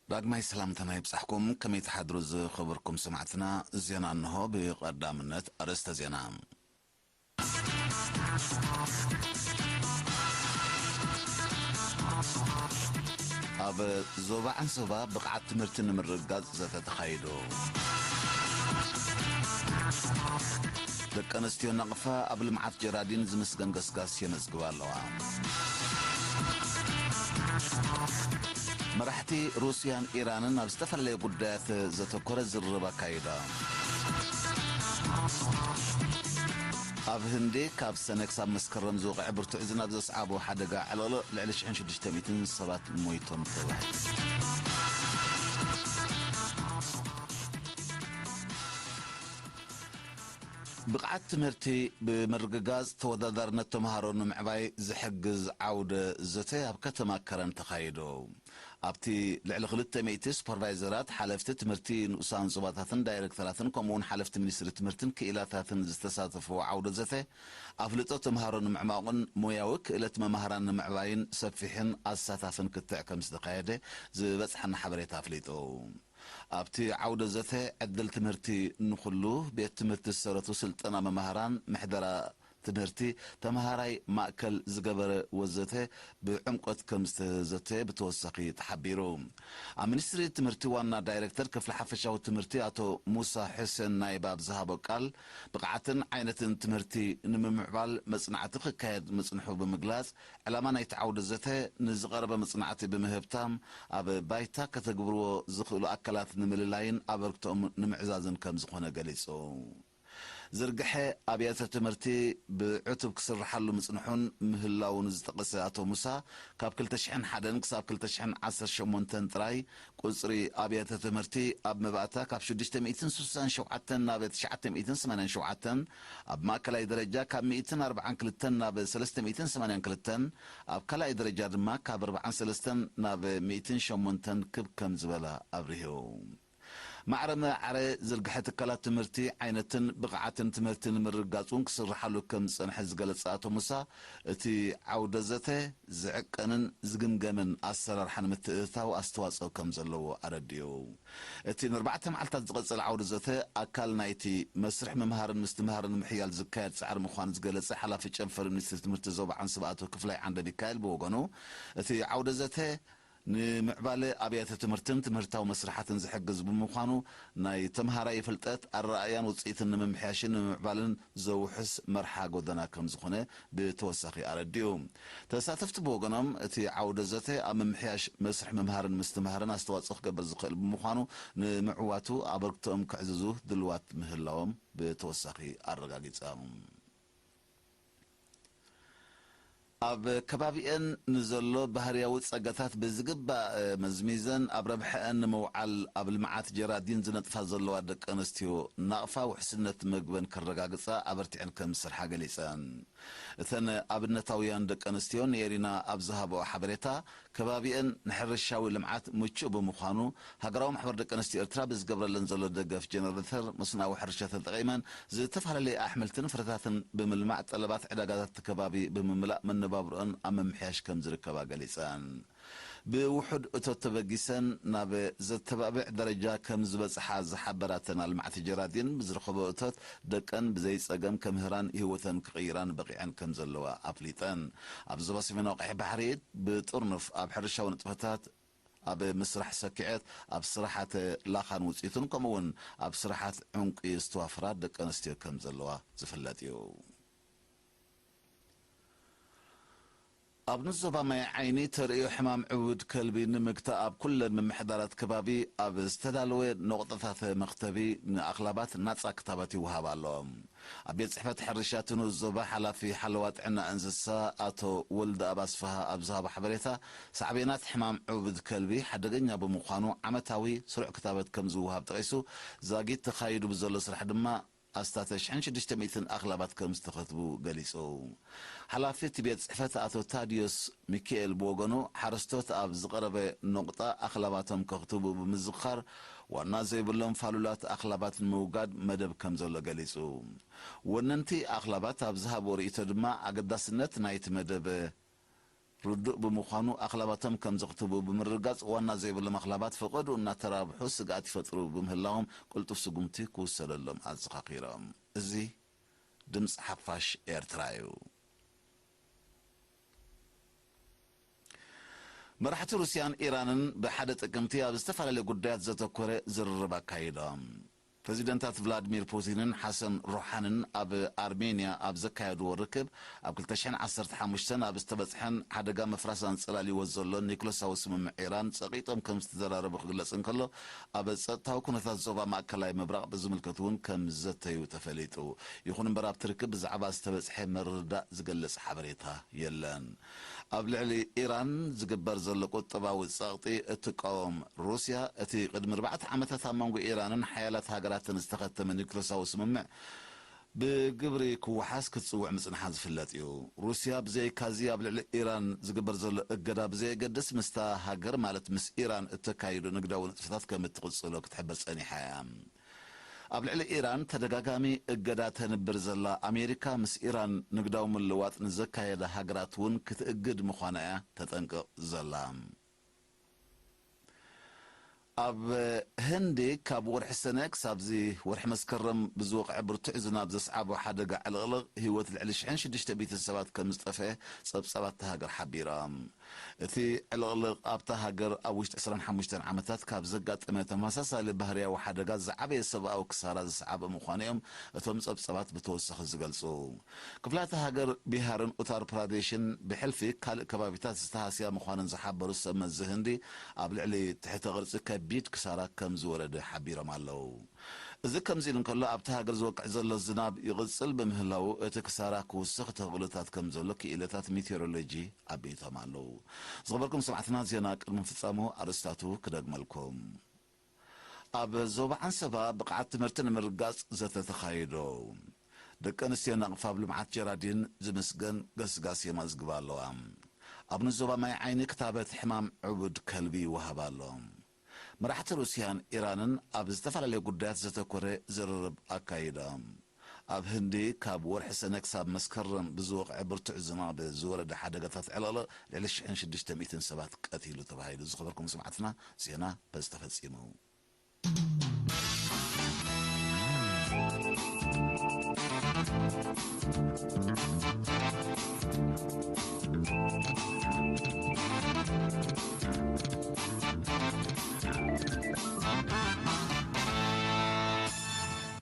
ዳግማይ ሰላምታና ይብጻሕኩም። ከመይ ትሓድሩ ዝኸበርኩም ሰማዕትና? ዜና እንሆ። ብቐዳምነት ኣርእስተ ዜና። ኣብ ዞባ ዓንሰባ ብቕዓት ትምህርቲ ንምርግጋጽ ዘተ ተኻይዱ። ደቂ ኣንስትዮ ናቕፋ ኣብ ልምዓት ጀራዲን ዝምስገን ገስጋስ የመዝግባ ኣለዋ። መራሕቲ ሩስያን ኢራንን ኣብ ዝተፈላለየ ጉዳያት ዘተኮረ ዝርርብ ኣካይዳ። ኣብ ህንዲ ካብ ሰነ ክሳብ መስከረም ዝወቕዐ ብርቱዕ ዝናብ ዘስዓቦ ሓደጋ ዕልቕልቕ ልዕሊ ሽሕን ሽዱሽተ ሚእትን ሰባት ሞይቶም ተባሂሉ። ብቕዓት ትምህርቲ ብምርግጋጽ ተወዳዳርነት ተምሃሮ ንምዕባይ ዝሕግዝ ዓውደ ዘተ ኣብ ከተማ ከረን ተኻይዱ። ኣብቲ ልዕሊ ክልተ ሚእቲ ሱፐርቫይዘራት፣ ሓለፍቲ ትምህርቲ ንኡሳን ዞባታትን ዳይሬክተራትን ከምኡውን ሓለፍቲ ሚኒስትሪ ትምህርትን ክኢላታትን ዝተሳተፍዎ ዓውደ ዘተ ኣፍልጦ ተምሃሮ ንምዕማቑን ሞያዊ ክእለት መማህራን ንምዕባይን ሰፊሕን ኣሳታፍን ክትዕ ከም ዝተኻየደ ዝበጽሓና ሓበሬታ ኣፍሊጡ። ኣብቲ ዓውደ ዘተ ዕድል ትምህርቲ ንኹሉ፣ ቤት ትምህርቲ ዝሰረቱ ስልጠና መማህራን፣ ምሕደራ ትምህርቲ ተምሃራይ ማእከል ዝገበረ ወዘተ ብዕምቆት ከም ዝተዘተ ብተወሳኺ ተሓቢሩ። ኣብ ሚኒስትሪ ትምህርቲ ዋና ዳይሬክተር ክፍሊ ሓፈሻዊ ትምህርቲ ኣቶ ሙሳ ሕሴን ናይብ ኣብ ዝሃቦ ቃል፣ ብቕዓትን ዓይነትን ትምህርቲ ንምምዕባል መጽናዕቲ ክካየድ ምጽንሑ ብምግላጽ፣ ዕላማ ናይቲ ዓውደ ዘተ ንዝቐረበ መጽናዕቲ ብምህብታም ኣብ ባይታ ከተግብርዎ ዝኽእሉ ኣካላት ንምልላይን ኣበርክቶኦም ንምዕዛዝን ከም ዝኾነ ገሊጹ። ዝርግሐ ኣብያተ ትምህርቲ ብዕቱብ ክስርሓሉ ምጽንሑን ምህላውን ዝጠቐሰ ኣቶ ሙሳ፣ ካብ ክልተ ሽሕን ሓደን ክሳብ ክልተ ሽሕን ዓሰርተ ሸሞንተን ጥራይ ቁጽሪ ኣብያተ ትምህርቲ ኣብ መባእታ ካብ ሽዱሽተ ሚእትን ስሳን ሸውዓተን ናብ ትሽዓተ ሚእትን ሰማንያን ሸውዓተን፣ ኣብ ማእከላይ ደረጃ ካብ ሚእትን ኣርባዓን ክልተን ናብ ሰለስተ ሚእትን ሰማንያን ክልተን፣ ኣብ ካልኣይ ደረጃ ድማ ካብ ኣርባዓን ሰለስተን ናብ ሚእትን ሸሞንተን ክብ ከም ዝበላ ኣብሪሁ። ማዕረ ማዕረ ዝርግሐ ትካላት ትምህርቲ ዓይነትን ብቕዓትን ትምህርቲ ንምርግጋጽ እውን ክስርሓሉ ከም ዝጸንሐ ዝገለጸ ኣቶ ሙሳ፣ እቲ ዓውደ ዘተ ዝዕቀንን ዝግምገምን ኣሰራርሓ ንምትእትታው ኣስተዋጽኦ ከም ዘለዎ ኣረዲኡ። እቲ ንኣርባዕተ መዓልታት ዝቐጸለ ዓውደ ዘተ ኣካል ናይቲ መስርሕ ምምሃርን ምስትምሃርን ንምሕያል ዝካየድ ጻዕሪ ምዃኑ ዝገለጸ ሓላፊ ጨንፈር ሚኒስትሪ ትምህርቲ ዞባ ዓንሰባ ኣቶ ክፍላይ ዓንደ ሚካኤል ብወገኑ፣ እቲ ዓውደ ዘተ ንምዕባለ ኣብያተ ትምህርትን ትምህርታዊ መስርሓትን ዝሕግዝ ብምዃኑ፣ ናይ ተምሃራይ ፍልጠት፣ ኣረኣእያን ውጽኢትን ንምምሕያሽን ንምምዕባልን ዘውሕስ መርሓ ጎደና ከም ዝኾነ ብተወሳኺ ኣረዲኡ። ተሳተፍቲ ብወገኖም፣ እቲ ዓውደ ዘተ ኣብ ምምሕያሽ መስርሕ ምምሃርን ምስትምሃርን ኣስተዋጽኦ ክገብር ዝኽእል ብምዃኑ፣ ንምዕዋቱ ኣበርክቶኦም ከዕዝዙ ድልዋት ምህላዎም ብተወሳኺ ኣረጋጊጾም። ኣብ ከባቢአን ንዘሎ ባህርያዊ ጸጋታት ብዝግባእ መዝሚዘን ኣብ ረብሐአን ንምውዓል ኣብ ልምዓት ጀራዲን ዝነጥፋ ዘለዋ ደቂ ኣንስትዮ ናቕፋ ውሕስነት ምግበን ከረጋግጻ ኣበርቲዐን ከም ዝሰርሓ ገሊጸን። እተን ኣብነታውያን ደቂ ኣንስትዮ ንኤሪና ኣብ ዝሃብኦ ሓበሬታ፣ ከባቢአን ንሕርሻዊ ልምዓት ምቹእ ብምዃኑ፣ ሃገራዊ ማሕበር ደቂ ኣንስትዮ ኤርትራ ብዝገብረለን ዘሎ ደገፍ ጀነሬተር መስኖኣዊ ሕርሻ ተጠቒመን ዝተፈላለዩ ኣሕምልትን ፍረታትን ብምልማዕ ጠለባት ዕዳጋታት እቲ ከባቢ ብምምላእ መነባብሮአን ኣብ ምምሕያሽ ከም ዝርከባ ገሊጸን። ብውሑድ እቶት ተበጊሰን ናብ ዘተባብዕ ደረጃ ከም ዝበጽሓ ዝሓበራተን ኣልማዕቲ ጀራዲን፣ ብዝረኸቦ እቶት ደቀን ብዘይ ጸገም ከምህራን ህይወተን ክቕይራን በቒዐን ከም ዘለዋ ኣፍሊጠን። ኣብ ዞባ ሰሜናዊ ቀይሕ ባሕሪ ብጥርኑፍ ኣብ ሕርሻዊ ንጥፈታት፣ ኣብ ምስራሕ ሰኪዐት፣ ኣብ ስራሓት ላኻን ውፅኢቱን፣ ከምኡ እውን ኣብ ስራሓት ዕንቁ ዝተዋፍራ ደቂ ኣንስትዮ ከም ዘለዋ ዝፍለጥ እዩ። ኣብ ንዞባ ማይ ዓይኒ ተርእዮ ሕማም ዕውድ ከልቢ ንምግታእ ኣብ ኩለን ምምሕዳራት ከባቢ ኣብ ዝተዳለወ ነቑጣታት መኽተቢ ንኣኽላባት ናጻ ክታበት ይወሃብ ኣሎ። ኣብ ቤት ጽሕፈት ሕርሻ እቲ ንኡስ ዞባ ሓላፊ ሓለዋ ጥዕና እንስሳ ኣቶ ወልደኣብ ኣስፍሃ ኣብ ዝሃቦ ሓበሬታ፣ ሳዕቤናት ሕማም ዕውድ ከልቢ ሓደገኛ ብምዃኑ ዓመታዊ ስሩዕ ክታበት ከም ዝወሃብ ጠቒሱ፣ ዛጊት ተኻይዱ ብዘሎ ስራሕ ድማ ኣስታት ሽሕን ሽዱሽተ ሚእትን ኣኽላባት ከም ዝተኸትቡ ገሊጹ። ሓላፊ እቲ ቤት ጽሕፈት ኣቶ ታድዮስ ሚካኤል ብወገኑ፣ ሓረስቶት ኣብ ዝቐረበ ነቑጣ ኣኽላባቶም ከኽትቡ ብምዝኻር፣ ዋና ዘይብሎም ፋሉላት ኣኽላባት ንምውጋድ መደብ ከም ዘሎ ገሊጹ። ወነንቲ ኣኽላባት ኣብ ዝሃብዎ ርእይቶ ድማ፣ ኣገዳስነት ናይቲ መደብ ርዱእ ብምዃኑ ኣኽላባቶም ከም ዘኽትቡ ብምርግጋጽ፣ ዋና ዘይብሎም ኣኽላባት ፈቐድኡ እናተራብሑ ስግኣት ይፈጥሩ ብምህላዎም ቅልጡፍ ስጉምቲ ክውሰደሎም ኣዘኻኺሮም። እዚ ድምፂ ሓፋሽ ኤርትራ እዩ። መራሕቲ ሩስያን ኢራንን ብሓደ ጥቅምቲ ኣብ ዝተፈላለዩ ጉዳያት ዘተኮረ ዝርርብ ኣካይዶም። ፕሬዚደንታት ቭላድሚር ፑቲንን ሓሰን ሩሓንን ኣብ ኣርሜንያ ኣብ ዘካየድዎ ርክብ፣ ኣብ ክልተ ሽሕን ዓሰርተ ሓሙሽተን ኣብ ዝተበጽሐን ሓደጋ ምፍራስ ኣንጸላልይዎ ዘሎ ኒክለሳዊ ስምምዕ ኢራን ጸቒጦም ከም ዝተዘራረቡ ክግለጽ እንከሎ፣ ኣብ ጸጥታዊ ኩነታት ዞባ ማእከላይ ምብራቕ ብዝምልከት እውን ከም ዘተዩ ተፈሊጡ። ይኹን እምበር ኣብቲ ርክብ ብዛዕባ ዝተበጽሐ ምርድዳእ ዝገልጽ ሓበሬታ የለን። ኣብ ልዕሊ ኢራን ዝግበር ዘሎ ቁጠባዊ ጸቕጢ እትቃወም ሩስያ፣ እቲ ቅድሚ ኣርባዕተ ዓመታት ኣብ መንጎ ኢራንን ሓያላት ሃገራትን ዝተኸተመ ኒክለሳዊ ስምምዕ ብግብሪ ክወሓስ ክትጽውዕ ምጽንሓ ዝፍለጥ እዩ። ሩስያ ብዘይካዚ ኣብ ልዕሊ ኢራን ዝግበር ዘሎ እገዳ ብዘየገድስ ምስታ ሃገር ማለት ምስ ኢራን እተካይዶ ንግዳዊ ንጥፈታት ከም እትቕጽሎ ክትሕብር ጸኒሓ እያ። ኣብ ልዕሊ ኢራን ተደጋጋሚ እገዳ ተንብር ዘላ ኣሜሪካ ምስ ኢራን ንግዳዊ ምልዋጥ ንዘካየዳ ሃገራት እውን ክትእግድ ምዃና እያ ተጠንቅቕ ዘላ። ኣብ ህንዲ ካብ ወርሒ ሰነ ክሳብዚ ወርሒ መስከረም ብዝወቕዐ ብርቱዕ ዝናብ ዘስዓቦ ሓደጋ ዕልቕልቕ ህይወት ልዕሊ ሽሕን ሽዱሽተ ሚእትን ሰባት ከም ዝጠፍአ ጸብጻባት እታ ሃገር ሓቢሮም። እቲ ዕልቕልቕ ኣብታ ሃገር ኣብ ውሽጢ ዕስራን ሓሙሽተን ዓመታት ካብ ዘጋጠመ ተመሳሳሊ ባህርያዊ ሓደጋ ዝዓበየ ሰብኣዊ ክሳራ ዝሰዓበ ምዃኑ እዮም እቶም ጸብጻባት ብተወሳኺ ዝገልጹ። ክፍላተ ሃገር ቢሃርን ኡታር ፕራዴሽን ብሕልፊ ካልእ ከባቢታት ዝተሃስያ ምዃነን ዝሓበሩ ሰብ መዚ ህንዲ፣ ኣብ ልዕሊ ትሕተ ቅርጺ ከቢድ ክሳራ ከም ዝወረደ ሓቢሮም ኣለዉ። እዚ ከምዚ ኢሉ እንከሎ፣ ኣብቲ ሃገር ዝወቅዕ ዘሎ ዝናብ ይቕጽል ብምህላዉ፣ እቲ ክሳራ ክውስኽ ተኽእሎታት ከም ዘሎ ክኢላታት ሜቴዎሮሎጂ ኣቢቶም ኣለዉ። ዝኸበርኩም ሰማዕትና፣ ዜና ቅድሚ ምፍጻሙ ኣርእስታቱ ክደግመልኩም። ኣብ ዞባ ዓንሰባ ብቕዓት ትምህርቲ ንምርጋጽ ዘተ ተኻይዶ። ደቂ ኣንስትዮ ናቕፋ ኣብ ልምዓት ጀራዲን ዝምስገን ገስጋስ የመዝግባ ኣለዋ። ኣብ ንዞባ ማይ ዓይኒ ክታበት ሕማም ዕቡድ ከልቢ ይወሃብ ኣሎ። መራሕቲ ሩስያን ኢራንን ኣብ ዝተፈላለዩ ጉዳያት ዘተኮረ ዝርርብ ኣካይዶም። ኣብ ህንዲ ካብ ወርሒ ሰነ ክሳብ መስከረም ብዝወቕዐ ብርቱዕ ዝናብ ዝወረደ ሓደጋታት ዕልቕልቕ ልዕሊ ሽሕን ሽዱሽተ ሚእትን ሰባት ቀቲሉ ተባሂሉ። ዝኸበርኩም ሰማዕትና፣ ዜና በዚ ተፈጺሙ።